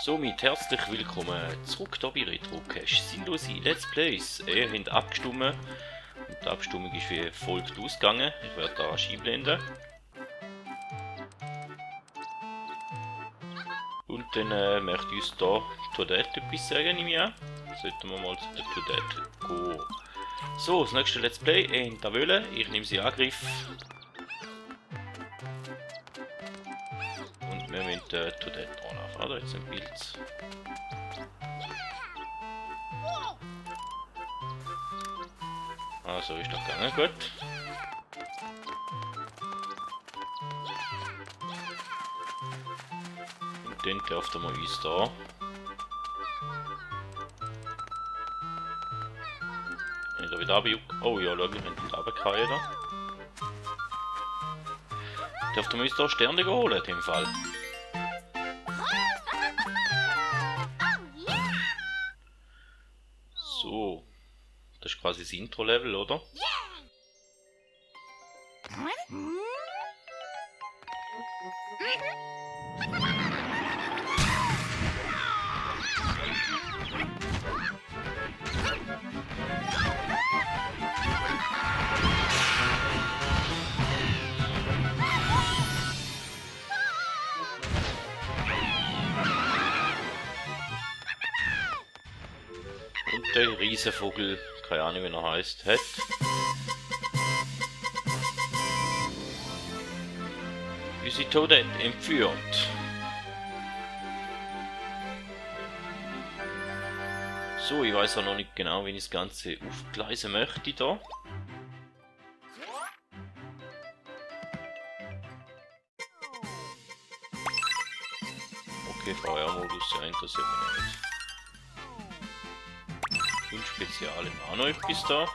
Somit herzlich willkommen zurück hier bei Retrocache. Sinnlose Let's Plays. Ihr habt abgestimmt und die Abstimmung ist wie folgt ausgegangen. Ich werde da einblenden. Und dann möchte ich uns hier Toadette etwas sagen, nehme ich an. Sollten wir mal zu der Toadette gehen. So, das nächste Let's Play in der Wöhle. Ich nehme sie in Angriff. Und wir müssen Toadette anlaufen, oder? Jetzt ein Bild. Also ist das gegangen, gut. Und dann dürften wir uns da da wieder runter. Oh ja, schau, wir können da runterfallen. Dürften wir uns da Sterne holen in dem Fall. So. Das ist quasi das Intro-Level, oder? Und der Riesenvogel, keine Ahnung wie er heißt, hat unsere Toadette entführt. So, ich weiß auch noch nicht genau, wie ich das Ganze aufgleisen möchte da. Okay, VR-Modus, ja, interessiert mich nicht. Und Spezial im auch noch etwas da.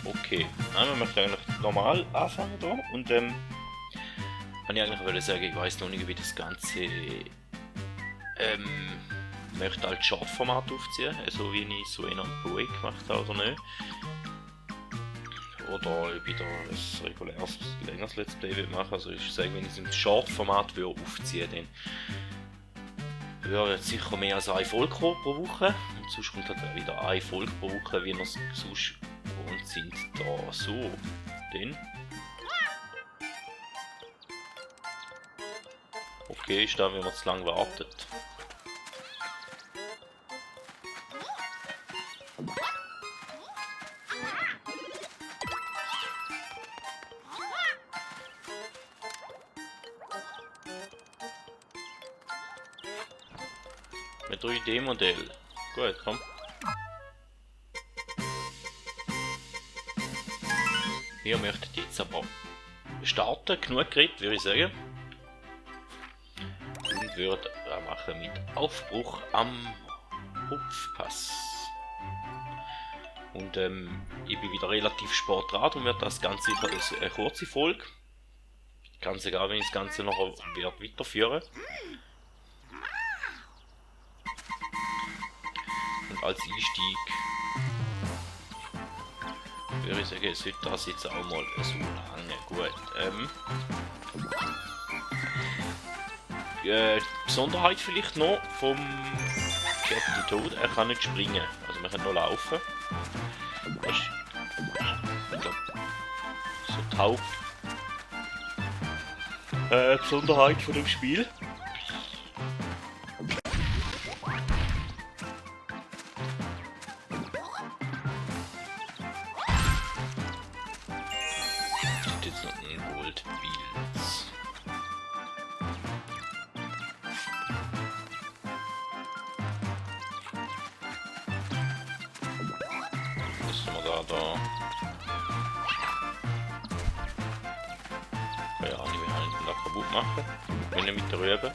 Okay, wir möchten eigentlich normal anfangen da und kann ich eigentlich sagen, ich weiß noch nicht, wie das Ganze möchte als Short-Format aufziehen, so wie ich so in einem Projekt gemacht habe oder nicht. Oder ob ich da ein reguläres, längeres Let's Play machen. Also ich sage, wenn ich es im Short-Format aufziehen würde, dann würde jetzt sicher mehr als eine Folge pro Woche. Und sonst kommt halt wieder eine Folge pro Woche, wie wir es sonst gewohnt sind. Da so, dann. Okay, ist da, wenn man zu lange wartet. Mit 3D-Modell. Gut, komm. Wir möchten jetzt aber starten, genug geredet, würde ich sagen. Und würde machen mit Aufbruch am Hupfpass. Und ich bin wieder relativ spät dran und werde das Ganze eine kurze Folge. Ganz egal, wenn ich das Ganze noch weiterführen. Als Einstieg würde ich sagen, es wird das jetzt auch mal so lange. Gut. Besonderheit vielleicht noch vom Captain Toad, er kann nicht springen, also man kann nur laufen. Das ist, ich glaub, so die Besonderheit von dem Spiel. Ja, die will ich da kaputt machen. Wenn ich mit der Rübe.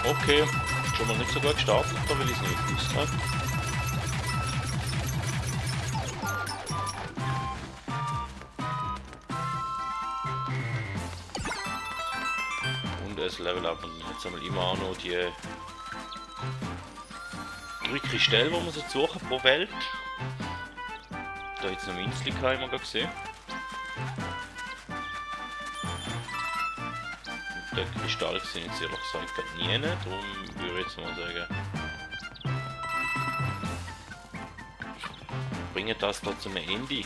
Okay, schon mal nicht so gut gestartet, weil ich es nicht gewusst habe. Und das Level up und jetzt haben wir immer auch noch die 3 Kristalle, die man so suchen pro Welt. Da jetzt noch Minzli haben wir gerade gesehen. Und der Kristall sind jetzt ehrlich gesagt gerade nie, darum würde ich jetzt mal sagen, bringen das da zum Ende.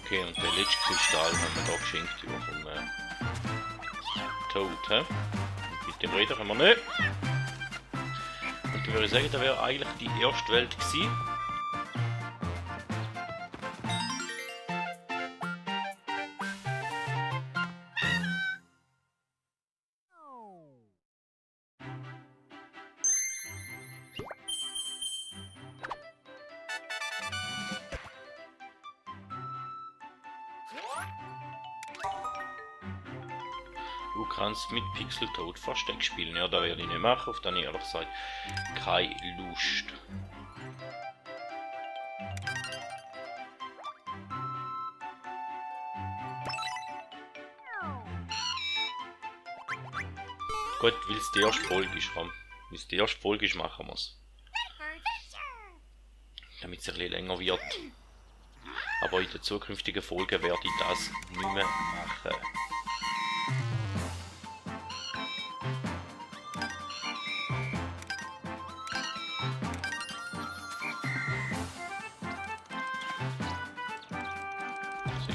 Okay, und den letzten Kristall haben wir da geschenkt über vom Toad, hä? Mit dem Räder haben wir nicht. Und dann würde ich sagen, da wäre eigentlich die erste Welt gewesen. Du kannst mit Pixel Toad Versteck spielen. Ja, da werde ich nicht machen, auf den ich ehrlich gesagt keine Lust. Gut, weil es die erste Folge ist, komm. Weil es die erste Folge ist, machen wir es. Damit es ein bisschen länger wird. Aber in den zukünftigen Folgen werde ich das nicht mehr machen.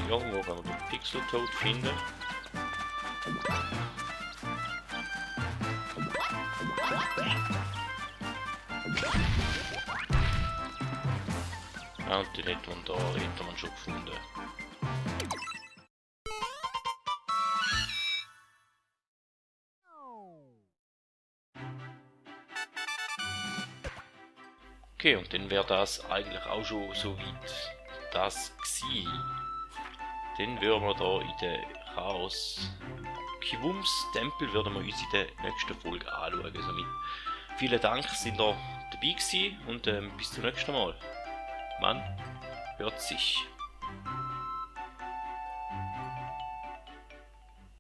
Irgendwo kann man den Pixel Toad finden. Ja, und den hätte man schon gefunden. Okay, und dann wäre das eigentlich auch schon so weit das gewesen. Dann würden wir da in der Chaos Kiwums Tempel würden wir uns in der nächsten Folge anschauen. Somit vielen Dank, sind ihr dabei gewesen und bis zum nächsten Mal. Man hört sich.